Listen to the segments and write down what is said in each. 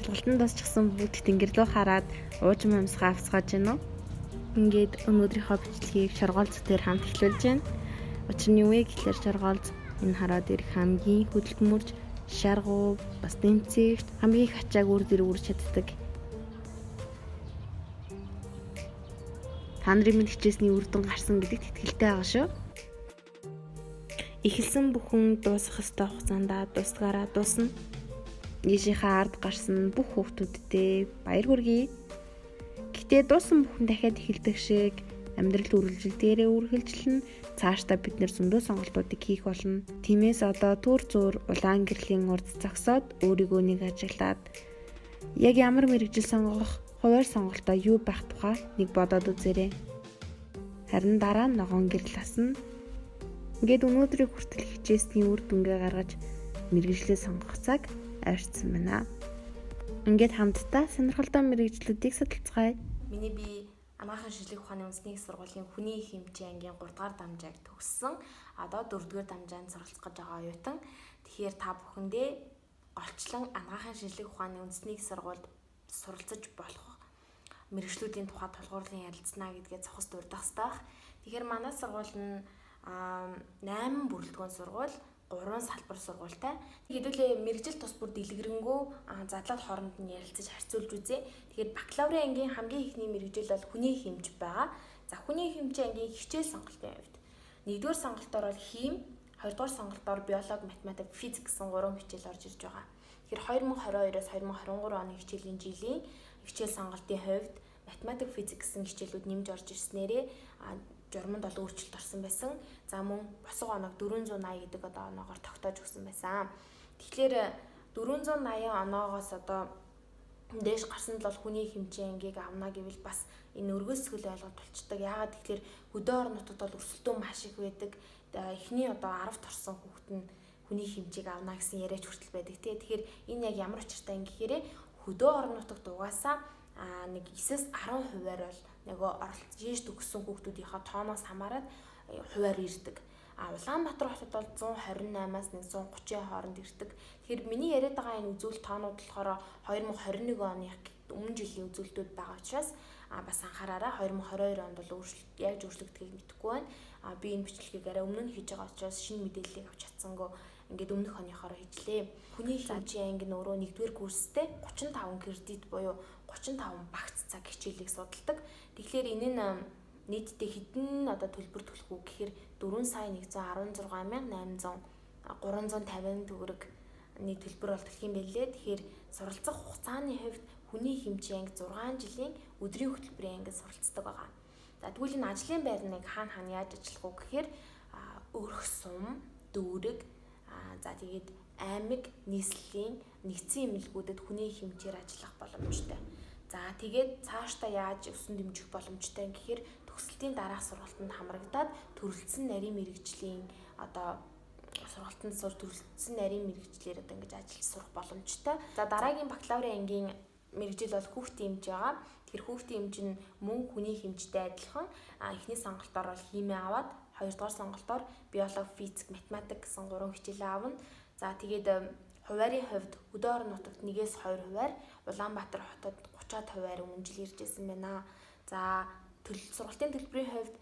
Шалгалтанд дуусчихсан бүгд тэнгэр рүү хараад уужим амьсгаа авцгааж байна уу? Ингээд өнөөдрийнхөө бичлэгийг шоргоол зүтээр хамт эхлүүлж байна. Учир нь юу вэ гэхлээр шоргоолз энэ хараад ирэх хамгийн хөдөлмөрч, шаргуу, бас дэмцээгч, хамгийн их ачааг үр дэр үүрч чаддаг. Та нарын мэд хичээсний үр дүн гарсан гэдэгт итгэлтэй байгаа шүү. Эхэлсэн бүхэн дуусах ёстой хугацаанд дуусгаараа дуусна. Нийшийнхээ ард гарсан бүх хүүхдүүддээ баяр хүргэе. Гэтэ дууссан бүхэн дахиад эхэлдэг шиг амьдрал үргэлжилдгээрээ үргэлжилнэ. Цаашдаа бид нэр зөндөө сонголтуудыг хийх болно. Тиймээс одоо түр зуур улаан гэрлийн урд зогсоод өөрийгөө нэг ажиглаад яг ямар мэргэжил сонгох, хувиар сонголтоо юу байх тухай нэг бодоод үзээрэй. Харин дараа нь ногоон гэрэл асна. Ингээд өнөөдрийг хүртэл хичээсний үр дүнгээ гаргаж мэргэжлээ сонгох цаг ойртсон байна. Ингээд хамтдаа сонирхолтой мэргэжлүүдийг судалцгаая. Миний бие Анагаахын шинжлэх ухааны үндэсний их сургуулийн хүний хэмжээ ангийн 3 дугаар дамжааг төгссөн. Одоо 4 дугаар дамжаанд суралцах гэж байгаа оюутан. Тэгэхээр та бүхэндээ голчлон анагаахын шинжлэх ухааны үндэсний их сургуульд суралцаж болох мэргэжлүүдийн тухай тулгуурлан ярилцсанаа гэдгээ цохос дурдах хэрэгтэй байх. Тэгэхээр манай сургууль нь 8 бүрэлдэхүүн сургууль, 3 салбар сургуультай. Хэдүүлээ мэргэжил тус бүр дэлгэрэнгүй задлаад хооронд нь ярилцаж харьцуулж үзье. Тэгэхээр бакалаврын ангийн хамгийн эхний мэргэжил бол хүний хэмж байгаа. За хүний хэмжээ ангийн хичээл сонголтын хувьд нэгдүгээр сонголтоор бол хим, хоёрдугаар сонголтоор биологи, математик, физик гэсэн 3 хичээл орж ирж байгаа. Тэгэхээр 2022-оос 2023 оны хичээлийн жилийн хичээл сонголтын хувьд математик, физик гэсэн хичээлүүд нэмж орж ирснээрээ журманд бол өөрчлөлт орсон байсан. За мөн босго оног 480 гэдэг одоо оноогоор тогтоож өгсөн байсан. Тэгэхээр 480 оноогоос одоо дээш гарсан л бол хүний хэмжээ ангийг авна гэвэл бас энэ өргөөсгөл ойлголт болчдөг. Яагаад гэвэл хөдөө орон нутагт бол өрсөлдөөн маш их байдаг. Эхний одоо 10-т орсон хүүхэд нь хүний хэмжээг авна гэсэн яриач хүртэл байдаг тий. Тэгэхээр энэ яг ямар учиртай юм гэхээр хөдөө орон нутагт угаасаа нэг 9-10 хувиар бол нөгөө оролцож жиж төгссөн хүүхдүүдийнхээ тооноос хамаарат хувиар ирдэг. А Улаанбаатар хотод бол 128-аас 130-ын хооронд ирдэг. Тэгэхээр миний яриад байгаа энэ үзүүлэлт тоонууд болохоор 2021 оны өмнө жилийн үзүүлэлтүүд байгаа учраас бас анхаараарай. 2022 онд бол өөрчлөлт яаж өөрчлөгдөхийг мэдэхгүй байна. Би энэ бичлэгийг арай өмнө нь хийж байгаа учраас шинэ мэдээллийг авч чадсангүй ингээд өмнөх оныхоороо хийжлээ. Хүний хэмжээ анги нь өөрөө 1-р курстэй 35 кредит буюу 35 багц цаг хичээлийг судалдаг. Тэгэхээр энэ нь нийтдээ хэдэн одоо төлбөр төлөх үү гэхээр 4 сая 116 800 350 төгрөг нэг төлбөр бол төлөх юм байлээ. Тэгэхээр суралцах хугацааны хувьд хүний хэмжээ анги 6 жилийн өдрийн хөтөлбөрийн ангид суралцдаг байгаа. За тэгвэл энэ ажлын байрныг хаана хаана яаж ажиллах уу гэхээр Өрх сум, Дүүрэг, за тэгээд аймаг нийслэлийн нэгдсэн эмнэлгүүдэд хүний хэмжээр ажиллах боломжтой. За тэгээд цаашдаа яаж өсөн дэмжих боломжтой гэхээр төгсөлтийн дараах сургалтанд хамрагдаад төрөлцсөн нарийн мэргэжлийн одоо сургалтанд сур төрөлцсөн нарийн мэргэжлээр одоо ингэж ажиллаж сурах боломжтой. За дараагийн бакалаврын ангийн мэргэжил бол хүүхдийн эмч байгаа. Тэгэхээр хүүхдийн эмч нь мөн хүний хэмжтэй адилхан эхний сонголтоор бол химийн аваад хоёрдугаар сонголтоор биологи, физик, математик гэсэн 3 хичээлээ авна. За тэгээд хувиарын хувьд хөдөө орон нутагт 1-ээс 2 хувиар, Улаанбаатар хотод 30-аад хувиар өмнө жил ирж ирсэн байна. За сургалтын төлбөрийн хувьд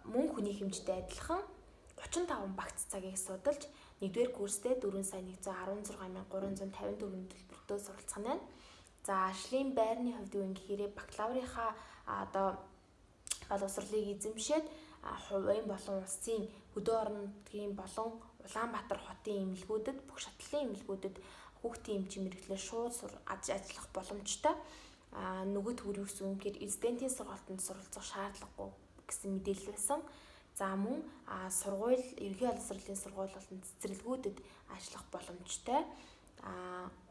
мөн хүний хэмжтэй адилхан 35 багц цагийг судалж 1-р курстэй 4 сая 116 354 төлбөртөө суралцах нь байна. За ажлын байрны хувьд юу юм гэхээр бакалаврынхаа одоо боловсролыг эзэмшээд хувийн болон улсын хөдөө орон нутгийн болон Улаанбаатар хотын эмнэлгүүдэд бүх шатлалын эмнэлгүүдэд хүүхдийн эмчийн мэргэжлээр шууд ажиллах боломжтой. Нөгөө төгрөг гэсэн юм гэхээр резидентийн сургалтанд суралцах шаардлагагүй гэсэн мэдээлэл байсан. За мөн сургууль, ерөнхий боловсролын сургууль болон цэцэрлэгүүдэд ажиллах боломжтой.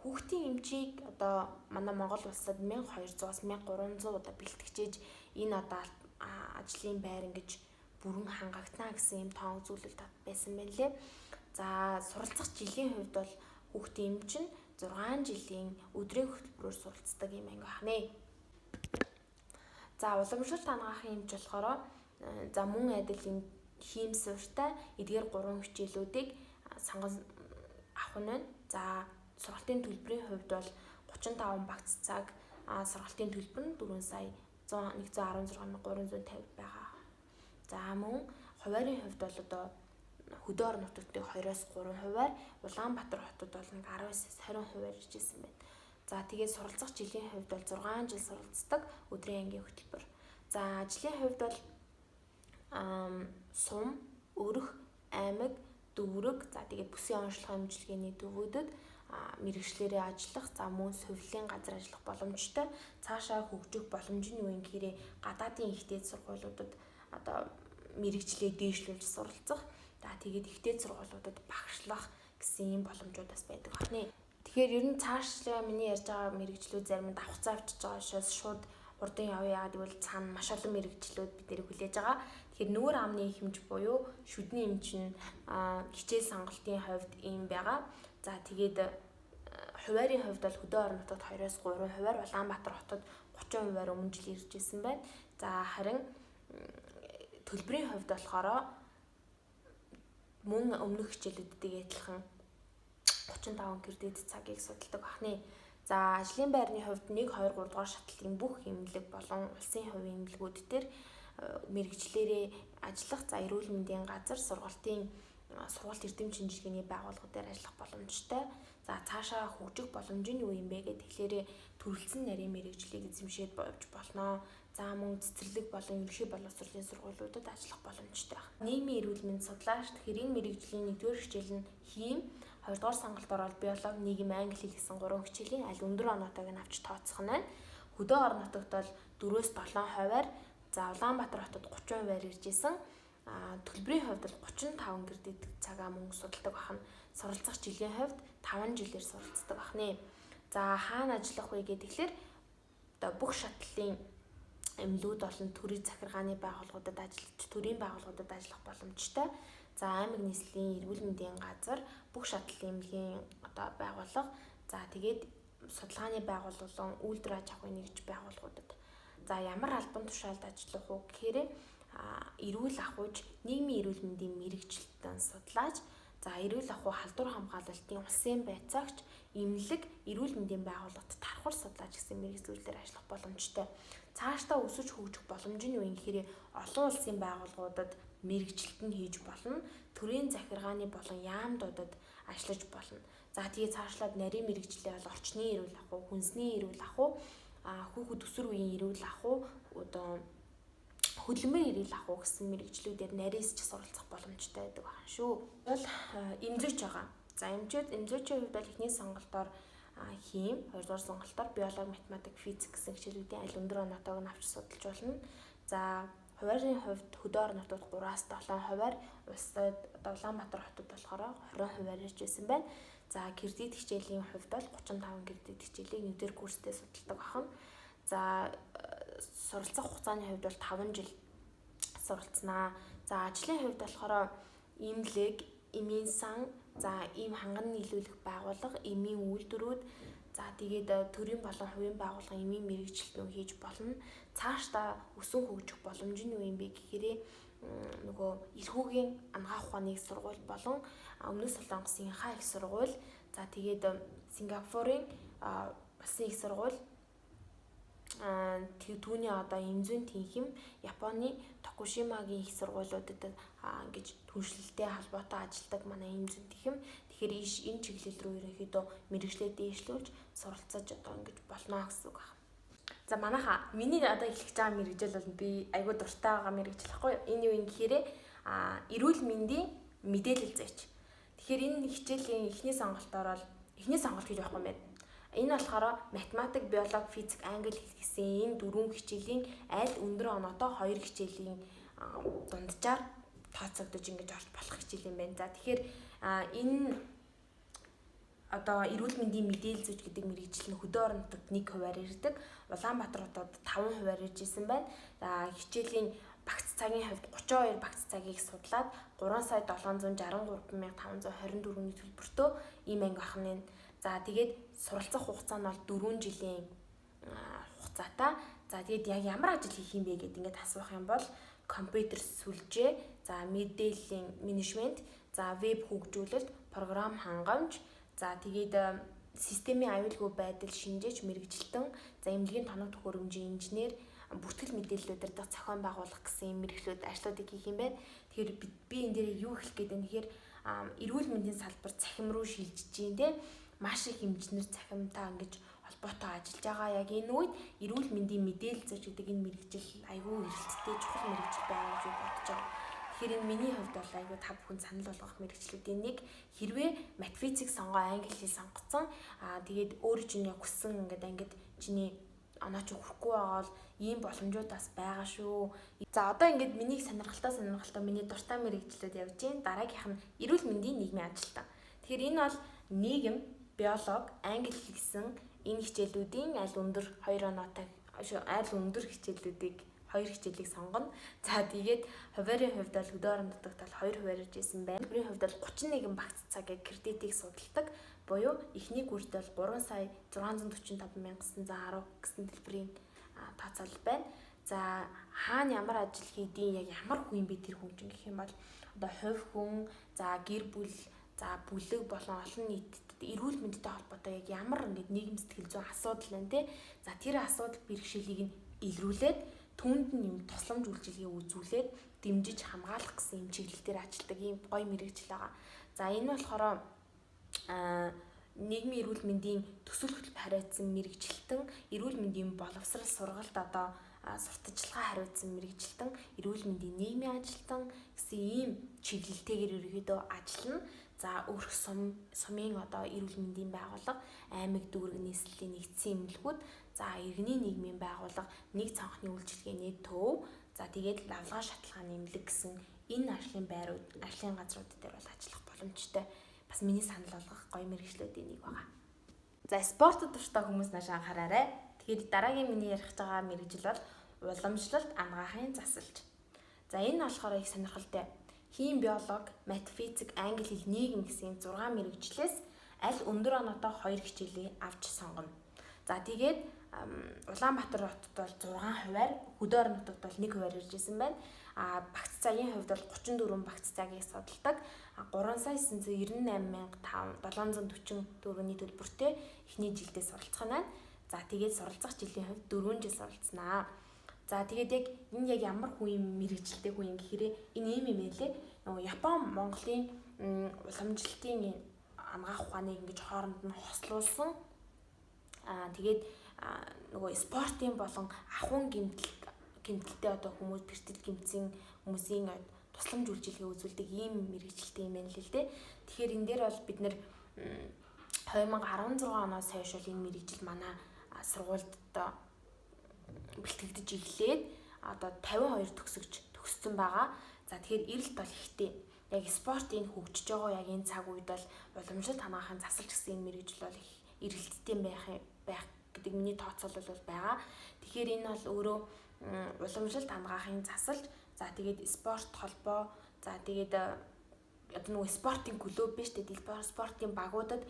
Хүүхдийн эмчийг одоо манай Монгол улсад 1200-аас 1300 удаа бэлтгэжээж энэ одоо ажлын байр ингэж бүрэн хангагдана гэсэн юм тоон үзүүлэлт байсан байна лээ. За суралцах жилийн хувьд бол хүүхдийн эмч нь 6 жилийн өдрийн хөтөлбөрөөр суралцдаг юм анги байна. За уламжлалт анагаахын эмч болохоор за мөн адил энэ хийм суурьтай эдгээр 3 хичээлүүдийг сонгон авах нь байна. За сургалтын төлбөрийн хувьд бол 35 багц цаг, сургалтын төлбөр нь 4 сая 116,350 байгаа. За мөн хуваарийн хувьд бол одоо хөдөө орон нутагт 2-оос 3 хувиар, Улаанбаатар хотод бол нэг 19-с 20 хувиар ирж исэн байна. За тэгээд суралцах жилийн хувьд бол 6 жил суралцдаг, өдрийн ангийн хөтөлбөр. За ажлын хувьд бол сум, өрх, аймаг, дүүрэг, за тэгээд бүсийн онцлогын эмчилгээний төвүүдэд мэргэжлээрээ ажиллах, за мөн хувилын газар ажиллах боломжтой. Цаашаа хөгжих боломж нь юу юм гэхээр гадаадын их дээд сургуулиудад одоо мэргэжлээ дээшлүүлж суралцах, за тэгээд их дээд сургуулиудад багшлах гэсэн юм боломжууд бас байдаг байна. Тэгэхээр ер нь цаашлаа миний ярьж байгаа мэргэжлүүд зарим нь давхцаа авчиж байгаа учраас шууд хурдан явъя. Яагаад гэвэл цаана маш олон мэргэжлүүд бид нэр хүлээж байгаа. Тэгэхээр нүүр амны хэмж буюу шүдний эмч нь хичээл сонголтын хувьд ийм байгаа. За тэгээд хуваарийн хувьд бол хөдөө орон нутагт 2-оос 3 хувиар, Улаанбаатар хотод 30 хувиар өмнө жил ирж исэн байна. За харин төлбөрийн хувьд болохоор мөн өмнөх хичээлүүдтэйгээ адилхан 35 кредит цагийг судалдаг бахны. За ажлын байрны хувьд 1 2 3 дугаар шатлалын бүх эмнэлэг болон улсын хувийн эмнэлгүүд дээр мэргэжлээрээ ажиллах, за эрүүл мэндийн газар, сургалтын сургалт эрдэм шинжилгээний байгууллагууд дээр ажиллах боломжтой. За цаашаа хөгжих боломж нь юу юм бэ гэх тэгэхээр төрөлцсөн нарийн мэргэжлийг эзэмшээд явж болно. За мөн цэцэрлэг болон ерөнхий боловсролын сургуулиудад ажиллах боломжтой байна. Нийгмийн эрүүл мэнд судлаач. Тэгэхээр энэ мэргэжлийн нэгдүгээр хичээл нь хийм, хоёрдугаар сонголтоор бол биологи, нийгэм, англи хэл гэсэн гурван хичээлийн аль өндөр оноотойг нь авч тооцох нь байна. Хөдөө орон нутагт бол 4-өөс 7 хувиар, за Улаанбаатар хотод 30 хувиар ирж исэн. Төлбөрийн хувьд бол 35 кредит цагаа мөнгө судалдаг бахна. Суралцах жилийн хувьд 5 жилээр суралцдаг бахны. За хаана ажиллах вэ гэхээр одоо бүх шатлалын эмнэлгүүд болон төрийн захиргааны байгууллагуудад ажиллаж, төрийн байгууллагуудад ажиллах боломжтой. За аймаг нийслэлийн эрүүл мэндийн газар, бүх шатлалын эмнэлгийн одоо байгууллага, за тэгээд судалгааны байгууллага болон үйлдвэр аж ахуйн нэгж байгууллагуудад. За ямар албан тушаалд ажиллах уу гэхээр эрүүл ахуйч, нийгмийн эрүүл мэндийн мэргэжилтэн судлаач, за эрүүл ахуй халдвар хамгаалалтын улсын байцаагч, эмнэлэг, эрүүл мэндийн байгууллагт тархвар судлаач гэсэн мэргэжлүүдээр ажиллах боломжтой. Цаашдаа өсөж хөгжих боломж нь юу юм гэхээр олон улсын байгууллагуудад мэргэжилт нь хийж болно. Төрийн захиргааны болон яамдуудад ажиллаж болно. За тэгээ цаашлаад нарийн мэргэжлээ бол орчны эрүүл ахуй, хүнсний эрүүл ахуй, хүүхэд өсвөр үеийн эрүүл ахуй, одоо хөдөлмөр эрүүл ахуй гэсэн мэргэжлүүдээр нарийсч суралцах боломжтой байдаг байна шүү. Бол эмзэгч байгаа. За эмзэгчийн хувьд бол эхний сонголтоор хийм, хоёрдугаар сонголтоор биологи, математик, физик гэсэн хичээлүүдийн аль өндөр оноотойг нь авч судалж болно. За хуваарийн хувьд хөдөө орон нутагт 3-аас 7 хувиар, улсад одоо Улаанбаатар хотод болохоор 20 хувиар ирж байсан байна. За кредит хичээлийн хувьд бол 35 кредит хичээлийг нэгдүгээр курстэй судалдаг бахна. За суралцах хугацааны хувьд бол 5 жил суралцнаа. За ажлын хувьд болохоор эмнэлэг, эмийн сан, за ийм ханган нийлүүлэх байгууллага, эмийн үйлдвэрүүд, за тэгээд төрийн болон хувийн байгууллагын эмийн мэргэжилтнүү хийж болно. Цаашдаа өсөн хөгжих боломж нь юу юм бэ гэхээр нөгөө эрхүүгийн анагаах ухааны их сургууль болон Өмнөд Солонгосын хаа их сургууль, за тэгээд Сингапурын улсын их сургууль, түүний одоо эмзүүн тэнхим, Японы Токушимагийн их сургуулиудад ингэж түншлэлтэй холбоотой ажилладаг манай эмзүүн тэнхим. Тэгэхээр энэ чиглэл рүү ерөнхийдөө мэргэжлээ дээшлүүлж суралцаж одоо ингэж болно гэсэн үг байна. За манайха миний одоо эхлэж байгаа мэргэжил бол би айгүй дуртай байгаа мэргэжил байхгүй юу? Энэ юу юм гэхээр эрүүл мэндийн мэдээлэл зүйч. Тэгэхээр энэ хичээлийн эхний сонголтоор бол эхний сонголт гэж байхгүй юм байна. Энэ болохоор математик, биологи, физик, англи хэл гэсэн энэ дөрвөн хичээлийн аль өндөр оноотой хоёр хичээлийн дунджаар тооцогдож ингэж орж болох хичээл юм байна. За тэгэхээр энэ одоо эрүүл мэндийн мэдээлэл зүйч гэдэг мэргэжил нь хөдөө орон нутагт 1 хувиар ирдэг. Улаанбаатар хотод 5 хувиар ирж исэн байна. За хичээлийн багц цагийн хувьд 32 багц цагийг судлаад 3 сая 763 524-ний төлбөртөө ийм анги ах нь. За тэгээд суралцах хугацаа нь бол 4 жилийн хугацаатай. За тэгээд яг ямар ажил хийх юм бэ гэдээ ингээд асуух юм бол компьютер сүлжээ, за мэдээллийн менежмент, за веб хөгжүүлэлт, програм хангамж, за тэгээд системийн аюулгүй байдал шинжээч мэргэжилтэн, за эмнэлгийн тоног төхөөрөмжийн инженер, бүртгэл мэдээлэл удирдах зохион байгуулах гэсэн юм мэргэжлүүд ажлуудыг хийх юм байна. Тэгэхээр би энэ дээр юу хэлэх гээд байна гэхээр эрүүл мэндийн салбар цахим руу шилжиж чинь те маш их эмчнэр цахимтай ингэж холбоотой ажиллаж байгаа. Яг энэ үед эрүүл мэндийн мэдээлэл зүйч гэдэг энэ мэргэжил айгүй эрэлттэй чухал мэргэжил байгаа гэж бодож байгаа. Тэгэхээр энэ миний хувьд бол айгүй та бүхэн санал болгох мэргэжлүүдийн нэг. Хэрвээ математик сонгоо, англи хэл сонгоцсон, тэгээд өөрөө чинь яг хүссэн ингээд ангид чиний оноо чи хүрэхгүй байгаа бол ийм боломжууд бас байгаа шүү. За одоо ингээд миний сонирхолтой миний дуртай мэргэжлүүд явж байна. Дараагийнх нь эрүүл мэндийн нийгмийн ажилтан. Тэгэхээр энэ бол нийгэм, биолог, англи хэл гэсэн энэ хичээлүүдийн аль өндөр 2 оноотой аль өндөр хичээлүүдийг 2 хичээлийг сонгоно. За тэгээд хувиарын хувьд бол хөдөө орон нутагт бол 2 хувиар ирж исэн байна. Төлбөрийн хувьд бол 31 багц цагийг кредитийг судалдаг. Буюу эхний гүрт бол 3 сая 645 910 гэсэн төлбөрийн тооцоолол байна. За хаана ямар ажил хийдیں, яг ямар хүн юм бэ тэр хүн чинь гэх юм бол одоо хувь хүн, за гэр бүл, за бүлэг болон олон нийтэд эрүүл мэндтэй холбоотой яг ямар ингээд нийгэм сэтгэл зүйн асуудал байна те. За тэр асуудал бэрхшээлийг нь илрүүлээд түүнд нь юм тусламж үйлчилгээ үзүүлээд дэмжиж хамгаалах гэсэн юм чиглэл дээр ажилладаг ийм гоё мэргэжил байгаа. За энэ болохоор нийгмийн эрүүл мэндийн төсөл хөтөлбөр хариуцсан мэргэжилтэн, эрүүл мэндийн боловсрал сургалт одоо сурталчилгаа хариуцсан мэргэжилтэн, эрүүл мэндийн нийгмийн ажилтан гэсэн ийм чиглэлтэйгээр ерөнхийдөө ажиллана. За өрх сумын одоо эрүүл мэндийн байгууллага, аймаг дүүрэг нийслэлийн нэгдсэн эмнэлгүүд, за иргэний нийгмийн байгууллага, нэг цонхны үйлчилгээний төв, за тэгээд лавлгаа шаталгааны эмнэлэг гэсэн энэ ажлын байрууд, ажлын газрууд дээр бол ажиллах боломжтой. Бас миний санал болгох гоё мэргэжлүүдийн нэг байгаа. За спортод дуртай хүмүүс нааш анхаараарай. Тэгэхээр дараагийн миний ярих гэж байгаа мэргэжил бол уламжлалт анагаахын засалж. За энэ болохоор их сонирхолтой. Хим, биолог, математик, англи хэл, нийгэм гэсэн 6 мэргэжлээс аль өндөр оноотой 2 хичээлээ авч сонгоно. За тэгээд Улаанбаатар хотод бол 6 хувиар, хөдөө орон нутагт бол 1 хувиар ирж исэн байна. А багц цагийн хувьд бол 34 багц цагийг судалдаг. 3 сая 998 740 төгрөгийн төлбөртэй эхний жилдээ суралцах нь байна. За тэгээд суралцах жилийн хувьд 4 жил суралцнаа. За тэгээд яг энэ яг ямар хүн юм мэргэжилтэй хүн юм гэхээр энэ ийм юм байлээ. Нөгөө Япон Монголын уламжлалтын анагаах ухааныг ингэж хооронд нь хослуулсан. Тэгээд нөгөө спортын болон ахуйн гэмтэлтэй одоо хүмүүс бэртэл гэмтсэн хүмүүсийн тусламж үйлчилгээ үзүүлдэг ийм мэргэжилтэй юм байна л л дээ. Тэгэхээр энэ дээр бол бид нэр 2016 оноос хойш бол энэ мэргэжил манай сургуульд одоо бэлтгэгдэж эхлээд одоо 52 төгсөгч төгссөн байгаа. За тэгэхээр эрэлт бол ихтэй. Яг спортын хөгжиж байгаа яг энэ цаг үед бол уламжлалт анагаахын засалж гэсэн энэ мэргэжил бол их эрэлттэй байх гэдэг миний тооцоолол бол байгаа. Тэгэхээр энэ бол өөрөө уламжлалт анагаахын засалж, за тэгээд спорт холбоо, за тэгээд одоо нөгөө спортын клуб биш үү? Спортын багуудад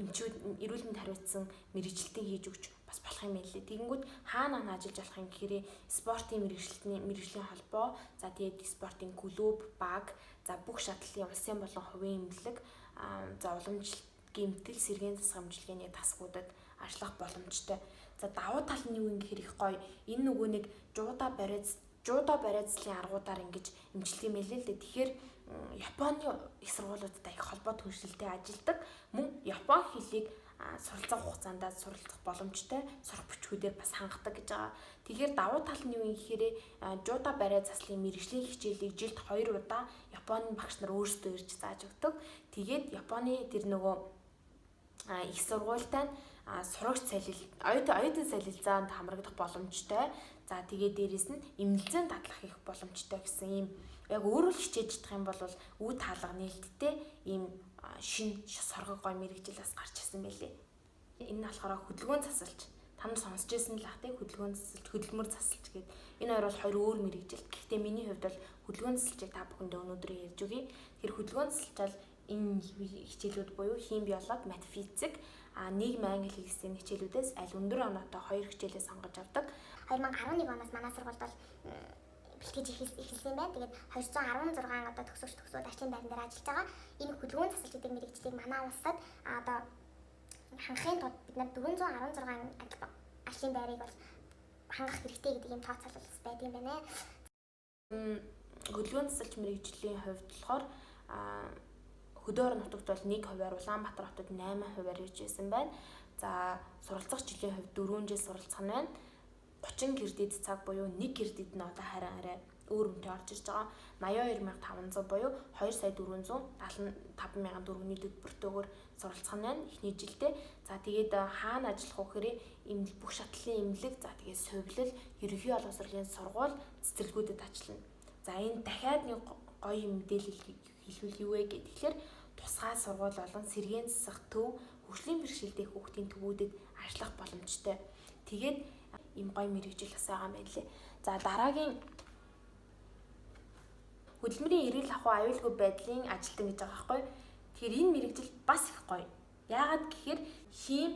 эмчүүд эрүүл мэнд хариуцсан мэргэжилтэн хийж өгч бас болох юм байна лээ. Тэгэнгүүт хаана хаана ажиллаж болох юм гэхээр спортын мэргэжилтний мэргэжлийн холбоо, за тэгээд спортын клуб, баг, за бүх шатлалын улсын болон хувийн эмнэлэг, за уламжлалт гэмтэл сэргээн засах эмчилгээний тасгуудад ажиллах боломжтой. За давуу тал нь юу юм гэхээр их гоё. Энэ нөгөө нэг жуудо бариацлын аргуудаар ингэж эмчилдэг юм байлээ л дээ. Тэгэхээр Японы их сургуулиудтай их холбоо түгжрэлтэй ажилладаг. Мөн Япон хэлийг суралцах хугацаанд суралцах боломжтой сурах бичгүүдээр бас хангадаг гэж байгаа. Тэгэхээр давуу тал нь юу юм гэхээр жуудо бариа заслын мэргэжлийн хичээлийг жилд 2 удаа Японы багш нар өөрсдөө ирж зааж өгдөг. Тэгээд Японы тэр нөгөө их сургуультай нь сурагч солил оюутан солилцоонд хамрагдах боломжтой. За тэгээд дээрэс нь эмнэлзэн дадлах хийх боломжтой гэсэн ийм яг өөрөө л хичээж чадах юм бол үе таалга нээлттэй ийм шин соргог гой мэргэжил бас гарч ирсэн байлээ. Энэ нь болохоор хөдөлгөөн засалж та нар сонсч ирсэн л ах тий хөдөлгөөн засалж, хөдөлмөр засалж гээд энэ хоёр бол хоёр өөр мэргэжил. Гэхдээ миний хувьд бол хөдөлгөөн засалжийг та бүхэндээ өнөөдөр ярьж өгье. Тэр хөдөлгөөн засалж энэ хичээлүүд буюу хим, биолог, математик, нийгэм, англи хэл гэсэн хичээлүүдээс аль өндөр оноотой хоёр хичээлээ сонгож авдаг. 2011 оноос манай сургуульд бол бэлтгэж эхэлсэн юм байна. Тэгээд 216 одоо төгсөгч төгсөөд ажлын байран дээр ажиллаж байгаа. Энэ хөдөлгөөн засалж гэдэг мэргэжлийг манай улсад одоо хангахын тулд бид нар 416 ажлын байрыг бол хангах хэрэгтэй гэдэг юм тооцоолол бас байдаг юм байна. Хөдөлгөөн засалч мэргэжлийн хувьд болохоор хөдөө орон нутагт бол 1%-аар, Улаанбаатар хотод 8%-аар ирж байсан байна. За, суралцах жилийн хувьд 4 жил суралцах нь байна. 30 кредит цаг буюу 1 кредит нь одоо харин арай өөр үнэтэй орж ирж байгаа. 82,500 буюу 2 сая 475 мянган төгрөгийн төлбөртэйгээр суралцах нь байна эхний жилдээ. За, тэгээд хаана ажиллах вэ гэхээр эмнэлэг, бүх шатлалын эмнэлэг, за тэгээд сувилал, ерөнхий боловсролын сургууль, цэцэрлэгүүдэд ажиллана. За, энэ дахиад нэг гоё мэдээлэл хэлбэл юу вэ гэхээр тусгай сургууль болон сэргээн засах төв, хөгжлийн бэрхшээлтэй хүүхдийн төвүүдэд ажиллах боломжтой. Тэгээд ийм гоё мэргэжил бас байгаа юм байна лээ. За, дараагийн хөдөлмөрийн эрүүл ахуй аюулгүй байдлын ажилтан гэж байгаа байхгүй. Тэгэхээр энэ мэргэжил бас их гоё. Яагаад гэхээр хим,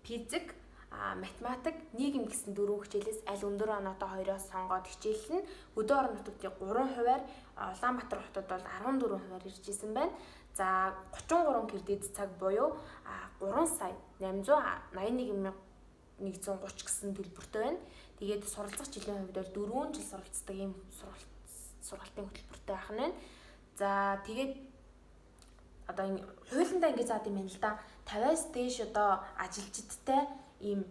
физик, математик, нийгэм гэсэн дөрвөн хичээлээс аль өндөр оноотой хоёроос сонгоод хичээллэн. Хөдөө орон нутгийн 3%-аар, Улаанбаатар хотод бол 14%-аар ирж исэн байна. За, 33 кредит цаг буюу 3 сая 881 130 гэсэн төлбөртэй байна. Тэгээд суралцах жилийн хувьд бол 4 жил суралцдаг ийм сургалтын хөтөлбөртэй байх нь байна. За, тэгээд одоо хуулиндаа ингэж заад юм байна л да. 50-аас дээш одоо ажилчдтай ийм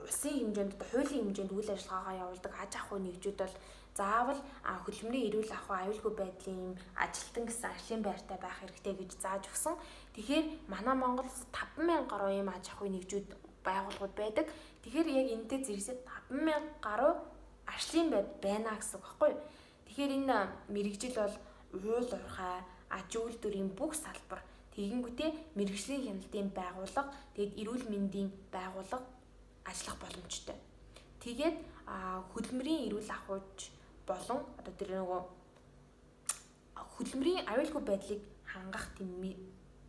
улсын хэмжээнд, одоо хуулийн хэмжээнд үйл ажиллагаагаа явуулдаг аж ахуй нэгжүүд бол заавал хөдөлмөрийн эрүүл ахуй аюулгүй байдлын ийм ажилтан гэсэн ажлын байртай байх хэрэгтэй гэж зааж өгсөн. Тэгэхээр манай Монгол 5000 гаруй ийм аж ахуй нэгжүүд, байгууллагууд байдаг. Тэгэхээр яг энэтэй зэрэгсээ 5000 гаруй ажлын байр байна гэсэн үг байхгүй юу? Тэгэхээр энэ мэргэжил бол уул уурхай, аж үйлдвэрийн бүх салбар, тэгэнгүүтээ мэргэжлийн хяналтын байгууллага, тэгээд эрүүл мэндийн байгууллага ажиллах боломжтой. Тэгээд хөдөлмөрийн эрүүл ахуйч болон одоо тэр нөгөө хөдөлмөрийн аюулгүй байдлыг хангах тийм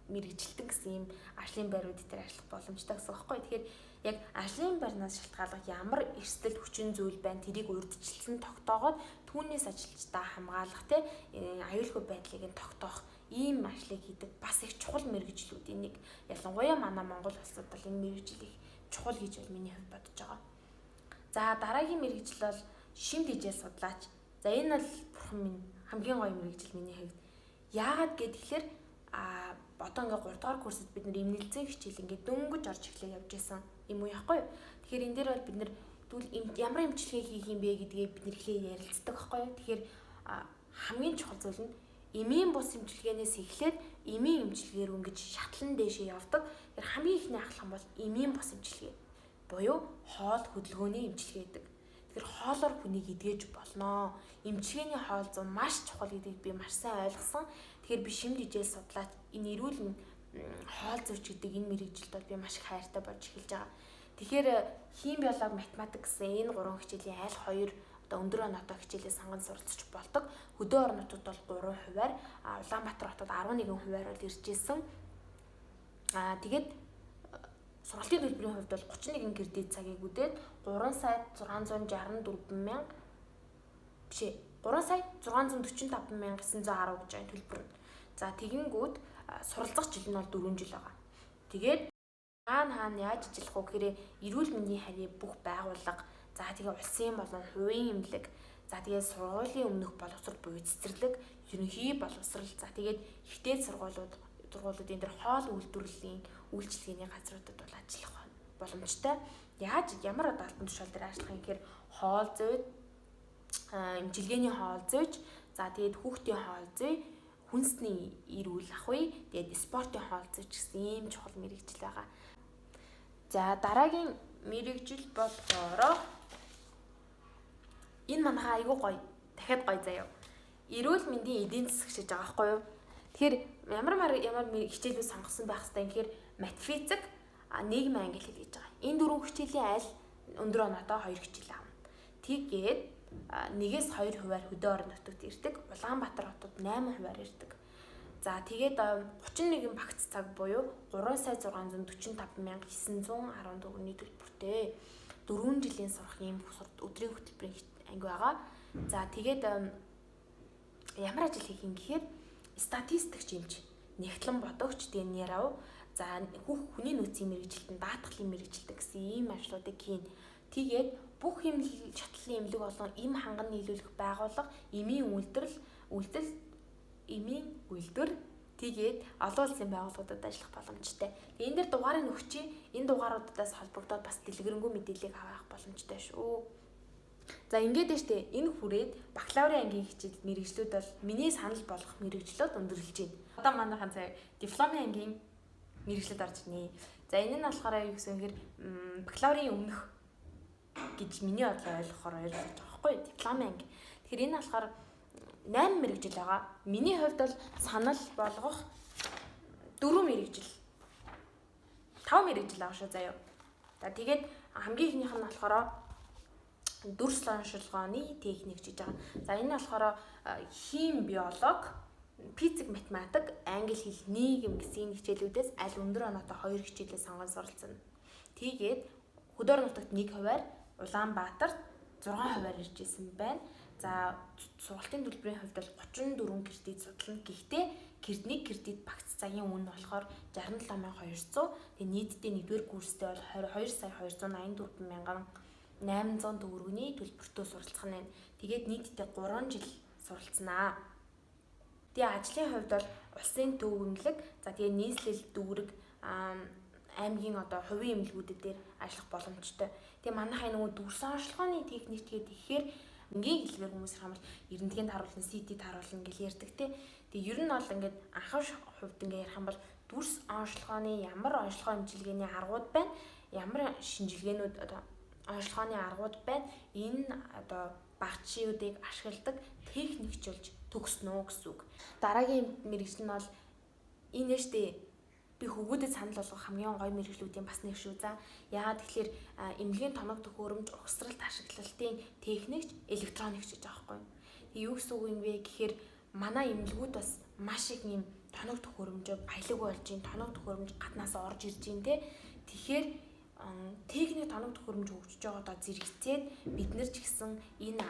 мэргэжилтэн гэсэн ийм ажлын байрууд дээр ажиллах боломжтой гэсэн үг байхгүй. Тэгэхээр яг ажлын байрнаас шалтгаалах ямар эрсдэл хүчин зүйл байна, тэрийг урьдчилсан тогтоогоод түүнээс ажилчдаа хамгаалах, те, аюулгүй байдлыг нь тогтоох ийм ажлыг хийдэг бас их чухал мэргэжлүүдийн нэг. Ялангуяа манай Монгол улсад бол энэ мэргэжил их чухал гэж бол миний хувьд бодож байгаа. За, дараагийн мэргэжил бол шим тэжээл судлаач. За, энэ бол бурхан минь, хамгийн гоё мэргэжил миний хувьд. Яагаад гэхээр одоо ингээ 3 дугаар курсд бид нар эмнэлзэн хичээл ингээ дөнгөж орж эхлэх явж исэн юм уу яахгүй юу. Тэгэхээр энэ дээр бол бид нар тэгвэл ямар эмчилгээ хийх юм бэ гэдгээ бид нар эхлээ ярилцдаг байхгүй юу. Тэгэхээр хамгийн чухал зүйл нь эмийн бус эмчилгээнээс эхлээд эмийн эмчилгээ рүү ингэж шатлан дээшээ явдаг. Тэгэхээр хамгийн эхний ахлах нь бол эмийн бус эмчилгээ буюу хоол хөдөлгөөний эмчилгээ гэдэг. Тэгэхээр хоолоор хүнийг эдгэж болно. Эмчилгээний хоол зүй маш чухал гэдгийг би маш сайн ойлгосон. Тэгэхээр би шим тэжээл судлаач, энэ эрүүл хоол зүйч гэдэг энэ мэргэжилд бол би маш их хайртай болж эхэлж байгаа. Тэгэхээр хим, биологи, математик гэсэн энэ гурван хичээлийн аль хоёр одоо өндөр оноотой хичээлээ сонгон суралцж болдог. Хөдөө орон нутагт бол 3%-аар, Улаанбаатар хотод 11%-аар бол ирж исэн. Тэгээд сургалтын төлбөрийн хувьд бол 31 кредит цагийг үдээд 3 сая 664 мянга биш ээ, 3 сая 645 мянга 910 гэж байгаа төлбөр нь. За, тэгэнгүүт суралцах жил нь бол 4 жил байгаа. Тэгээд хаана хаана яаж ажиллах вэ гэхээр эрүүл мэндийн харийн бүх байгууллага, за тэгээ улсын болон хувийн эмнэлэг, за тэгээ сургуулийн өмнөх боловсрол буюу цэцэрлэг, ерөнхий боловсрол, за тэгээд ихтэй сургуулиудын дээр хоол үйлдвэрлэлийн үйлчилгээний газруудад бол ажиллах боломжтой. Яаж ямар одоо албан тушаал дээр ажиллах юм гэхээр хоол зүй, эмчилгээний хоол зүйч, за тэгээд хүүхдийн хоол зүй, хүнсний эрүүл ахуй, тэгээд спортын хоол зүйч гэсэн ийм чухал мэргэжил байгаа. За, дараагийн мэргэжил болохоор энэ манайхаа айгүй гоё. Дахиад гоё заяа. Эрүүл мэндийн эдийн засаг гэж байгаа байхгүй юу? Тэгэхээр ямар ямар хичээлүүд сонгосон байх хэвээр юм гэхээр математик, нийгэм, англи хэл гэж байгаа. Энэ дөрвөн хичээлийн аль өндөр оноотой хоёр хичээл авна. Тэгээд 1-ээс 2 хувиар хөдөө орон нутагт ирдэг. Улаанбаатар хотод 8 хувиар ирдэг. За, тэгээд 31 багц цаг буюу 3 сая 645 мянга 910 төгрөгийн төлбөртэй 4 жилийн сурах ийм өдрийн хөтөлбөрийн анги байгаа. За, тэгээд ямар ажил хийх юм гэхээр статистикч эмч, нягтлан бодогч, тэгээд нэрав. За хүний нөөцийн мэргэжилтэн, даатгалын мэргэжилтэн гэсэн ийм ажлуудыг хийн. Тэгээд бүх юм шатлалын эмнэлэг болон эм ханган нийлүүлэх байгууллага, эмийн үйлдвэрлэл, үйлдэл эмийн үйлдвэр тэгээд олон улсын байгууллагуудад ажиллах боломжтой. Тэгээд энэ дээр дугаарыг өгчий. Энэ дугааруудаас холбогдоод бас дэлгэрэнгүй мэдээллийг авах боломжтой шүү. За ингээд нь штэ энэ хүрээд бакалаврын ангийн хичээл мэргэжлүүд бол миний санал болгох мэргэжлүүд өндөрлөж байна. Одоо манайхан заяа дипломын ангийн мэргэжлүүд орж ирнэ. За энэ нь болохоор юу гэсэн юм хэрэг бакалаврын өмнөх гэж миний бодлоор ойлгохоор ойлгож байгаа байхгүй юу? Дипломын анги. Тэгэхээр энэ болохоор 8 мэргэжил байгаа. Миний хувьд бол санал болгох 4 мэргэжил. 5 мэргэжил байгаа шүү заяа. За тэгээд хамгийн эхнийх нь болохоор дүрс оншилгооны техник гэж байгаа. За энэ болохоор хим, биолог, физик, математик, англи хэл, нийгэм гэсэн хичээлүүдээс аль өндөр оноотой 2 хичээлээ сонгон суралцна. Тэгээд хөдөө орон нутагт 1 хувиар, Улаанбаатарт 6 хувиар ирж исэн байна. За сургалтын төлбөрийн хувьд бол 34 кредит судална. Гэхдээ нэг кредит багц цагийн үн болохоор 67200. Тэгээ нийтдээ 1-р курстэй бол 22 сая 284 мянган 800 төгрөгийн төлбөртөө суралцах нь. Тэгээд нийтдээ 3 жил суралцнаа. Тэгээ ажлын хувьд бол улсын төв эмнэлэг, за тэгээ нийслэл дүүрэг аймгийн одоо хувийн эмнэлгүүдэд дээр ажиллах боломжтой. Тэгээ манайхаа нөгөө дүрс онцлогооны техникч гэдэг ихээр энгийн хэлбэр хүмүүс ярих юм бол эрентгийн тааруулна, CT тааруулна гэж ярьдаг те. Тэгээ ер нь бол ингээд анхан хувьд ингээд ярих юм бол дүрс онцлогооны ямар онцлогоо эмчилгээний аргууд байна, ямар шинжилгээнүүд одоо онцлогооны аргууд байна. Энэ одоо багчиудыг ашигладаг техникч болж төгснө гэсэн үг. Дараагийн мэргэжил нь бол энэ штэ би хөвгүүдэд санал болгох хамгийн гоё мэргэжлүүдийн бас нэг шүү. За яагаад тэгэхээр эмнэлгийн тоног төхөөрөмж угсралт ашиглалтын техникч, электроникч гэж байгаа байхгүй юу. Юу гэсэн үг юм бэ гэхээр манай эмнэлгүүд бас маш их юм тоног төхөөрөмжөө баялаг болж гин, тоног төхөөрөмж гаднаас орж ирж гин те. Тэгэхээр техник тоног төхөөрөмж хөгжиж байгаадаа зэрэгцээд бид нар ч гэсэн энэ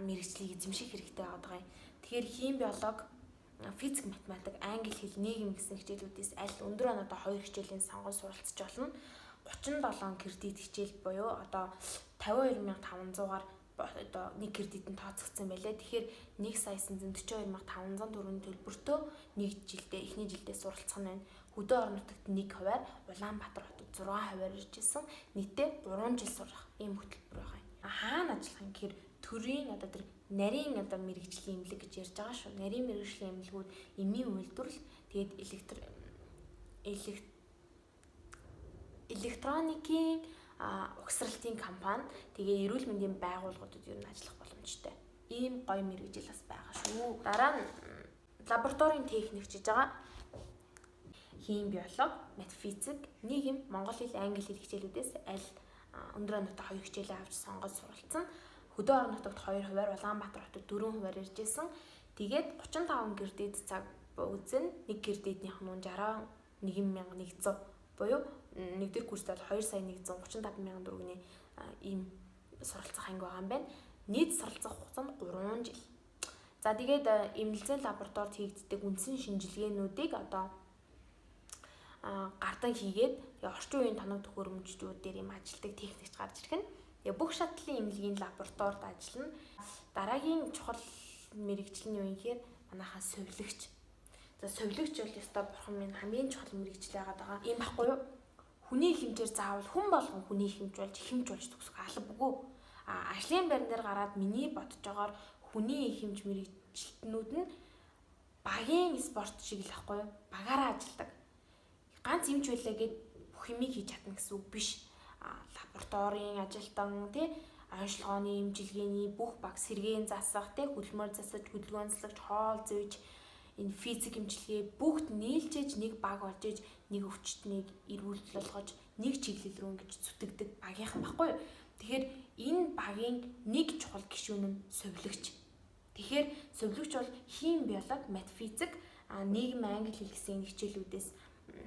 мэргэжлийг эзэмших хэрэгтэй байгаа юм. Тэгэхээр хим, биолог, физик, математик, англи хэл, нийгэм гэсэн хичээлүүдээс аль өндөр оноотой 2 хичээлийн сонгон суралцж болно. 37 кредит хичээл буюу одоо 52500-аар одоо нэг кредит нь тооцогдсон байлээ. Тэгэхээр 1 сая 942 500 төгрөгийн төлбөртөө нэг жилдээ эхний жилдээ суралцах нь байна. Хөдөө орон нутагт 1 хувиар, Улаанбаатар хотод 6 хувиар ирж исэн. Нийтдээ 3 жил сурах ийм хөтөлбөр байгаа юм. Хаана ажиллах юм гэхээр төрийн одоо тэр нарийн одоо мэргэжлийн эмнэлэг гэж ярьж байгаа шүү. Нарийн мэргэжлийн эмнэлгүүд эмийн үйлдвэрлэл, тэгээд электроникийн угсралтын компани, тэгээ эрүүл мэндийн байгууллагуудад ер нь ажиллах боломжтой. Ийм гоё мэргэжил бас байгаа шүү. Дараа нь лабораторийн техникч гэж байгаа. Хим, биолог, матфизик, нийгэм, монгол хэл, англи хэл хичээлүүдээс аль өндөр оноотой 2 хичээлээ авч сонгоод суралцсан. Хөдөө орон нутагт 2 хувиар, Улаанбаатар хотод 4 хувиар ирж исэн. Тэгээд 35 кредит цаг үзэн нэг кредитнийх нь 61 100 буюу нэгдүгээр курст бол 2 сая 135 мянган төгрөгийн ийм суралцах анги байгаа юм байна. Нийт суралцах хугацаа нь 3 жил. За тэгээд эмнэлзэн лабораторид хийгддэг үндсэн шинжилгээнүүдийг одоо гардан хийгээд тэгээ орчин үеийн тоног төхөөрөмжүүд дээр юм ажилтдаг техникч гарч ирэх нь. Тэгээ бүх шатлалын эмнэлгийн лабораторид ажиллана. Дараагийн чухал мэргэжил нь юу юм гэхээр манайхаа сувилагч. За сувилагч бол ёстой бурхан минь хамгийн чухал мэргэжил байгаад байгаа. Ийм байхгүй юу? Хүний хэмжээр заавал хүн болгон хүний хэмж болж хэмж болж төгсөх албагүй. А ажлын байран дээр гараад миний бодож байгаагаар хүний хэмж мэргэжилтнүүд нь багийн спорт шиг л байхгүй юу? Багаараа ажилладаг. Ганц эмч байлаа гэд бүх юмыг хийж чадна гэсэн үг биш. Лабораторийн ажилтан тий онцлогооны эмчилгээний бүх баг сэргээн засах тий хөдөлмөр засаж хөдөлгөөн засагч хоол зүйж энэ физик эмчилгээ бүгд нийлжээж нэг баг болж иж нэг өвчтнийг эрүүл болгож нэг чиглэл рүү ингэж зүтгэдэг багийнхан байхгүй юу. Тэгэхээр энэ багийн нэг чухал гишүүн нь сувилагч. Тэгэхээр сувилагч бол хим, биолог, матфизик, нийгэм, англи хэл гэсэн энэ хичээлүүдээс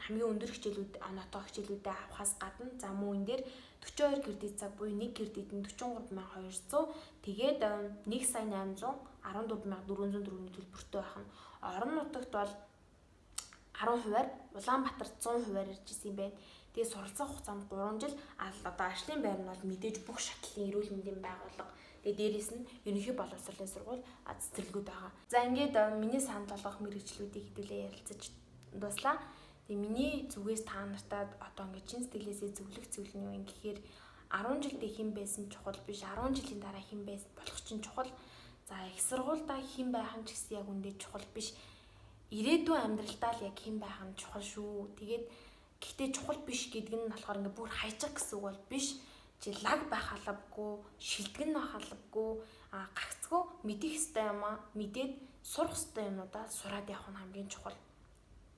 хамгийн өндөр хичээлүүд оноотой хичээлүүдээ авахаас гадна за мөн энэ дээр 42 кредит цаг буюу 1 кредит нь 43200 тэгээд 1 сая 814 400 төгрөгийн төлбөртэй байх нь. Орон нутагт бол 10%-аар, Улаанбаатар 100%-аар ирж исэн юм байна. Тэгээ суралцах хугацаанд 3 жил, одоо ажлын байр нь бол мэдээж бүх шатлалын эрүүл мэндийн байгууллага. Тэгээ дээрээс нь ерөнхий боловсролын сургууль, цэцэрлэгүүд байгаа. За ингээд миний санал болгох мэргэжлүүдийг хэдүүлээ ярилцаж дууслаа. Тэгээ миний зүгээс та нартаа одоо ингээд чин сэтгэлээсээ зөвлөх зүйл нь юу юм гэхээр 10 жилдээ хэн байсан чухал биш, 10 жилийн дараа хэн байсан болох чинь чухал. За их сургуульдаа хэн байх нь ч гэсэн яг үндэ чухал биш. Ирээдүйн амьдралдаа л яг хэн байх нь чухал шүү. Тэгээд гэхдээ чухал биш гэдэг нь болохоор ингээ бүр хайчих гэсэн үг бол биш. Чи лаг байх албагүй, шилдэг нь байх албагүй, гагцгүй мэдэх ёстой юм аа. Мэдээд сурах ёстой юмнуудаа сураад явах нь хамгийн чухал.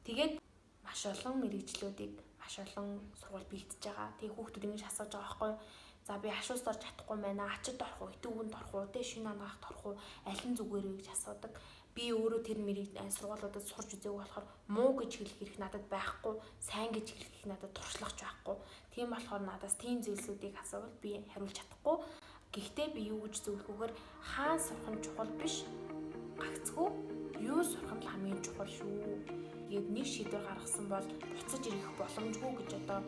Тэгээд маш олон мэргэжлүүдийг маш олон сургууль бэлтэж байгаа. Тэгээ хүүхдүүд ингэж асууж байгаа байхгүй юу? За би хашуус орж чадахгүй байна. Ачид орох уу, итүүгэнд орох уу, тэ шинэ анагаахт орох уу, аль нь зүгээр вэ гэж асуудаг. Би өөрөө тэр мэрэг сургуулиудад сурч үзээгүй болохоор муу гэж хэлэх эрх надад байхгүй, сайн гэж хэлэх эрх надад туршлагач байхгүй. Тийм болохоор надаас тийм зүйлсүүдийг асуувал би хариулж чадахгүй. Гэхдээ би юу гэж зөвлөх вөхөр хаан сурах нь чухал биш. Гагцгүй юу сурах нь хамгийн чухал шүү. Тэгээд нэг шийдвэр гаргасан бол буцаж ирэх боломжгүй гэж одоо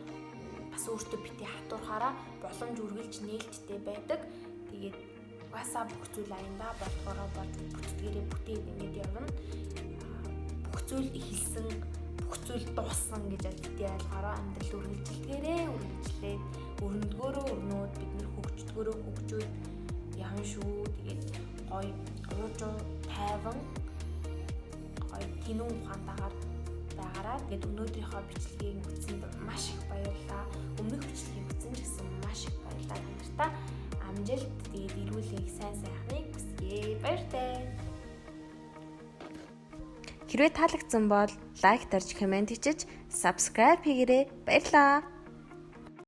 бас өөртөө бити хатуурхаараа боломж үргэлж нээлттэй байдаг. Тэгээд угаасаа бүх зүйл аяндаа болдгоороо болж бүтдгээрээ бүтээд ингээд явна. Бүх зүйл эхэлсэн, бүх зүйл дууссан гэж бити ойлгоороо амьдрал үргэлжилдгээрээ үргэлжлээд өрнөдгөөрөө өрнөөд бид нэр хөгждгөөрөө хөгжөөд явна шүү. Тэгээд гоё уужуу тайван гоё тэнүүн ухаантайгаар байгаараа. Тэгээд өнөөдрийнхөө бичлэгийг үзсэнд маш их баярлалаа. Өмнөх бичлэгийг үзсэн ч гэсэн маш их баярлалаа та нартай. Амжилт, тэгээд эрүүлэг сайн сайхныг хүсье. Баяртай. Хэрвээ таалагдсан бол лайк дарж, коммент хийчих, subscribe хийгээрэй. Баярлалаа.